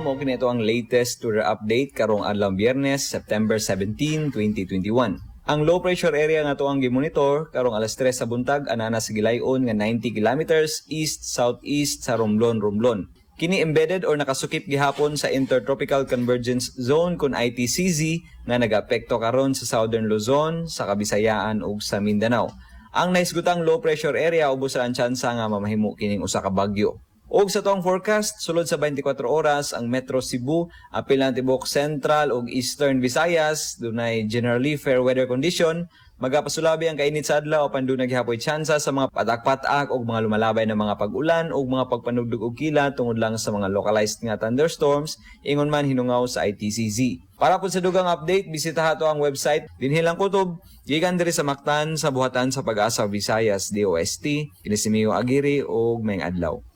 Mao kini ito ang latest weather update karong adlaw Biyernes, September 17, 2021. Ang low pressure area nga ato ang gimonitor karong alas 3 sa buntag anana sa gilayon nga 90 kilometers east southeast sa Romblon, Romblon. Kini embedded or nakasukip gihapon sa Intertropical Convergence Zone kon ITCZ nga nagaapekto karon sa Southern Luzon, sa Kabisayaan ug sa Mindanao. Ang nahisgutang low pressure area, ubos ra ang tsansa nga mamahimo kining usa ka bagyo. Og sa tuang forecast, sulod sa 24 oras, ang Metro Cebu, apil ang tibok Central ug Eastern Visayas, dunay generally fair weather condition. Magapasulabi ang kainit sa adlaw apan dunay gihapoy tsansa sa mga patak-patak ug mga lumalabay na mga pag-ulan ug mga pagpanugdog og kilat tungod lang sa mga localized nga thunderstorms, ingon man hinungaw sa ITCZ. Para po sa dugang update, bisita ato ang website dinhi lang kutob gikan diri sa Mactan sa buhatan sa Pag-asa Visayas, DOST. Kini si Mio Aguirre ug maayong adlaw.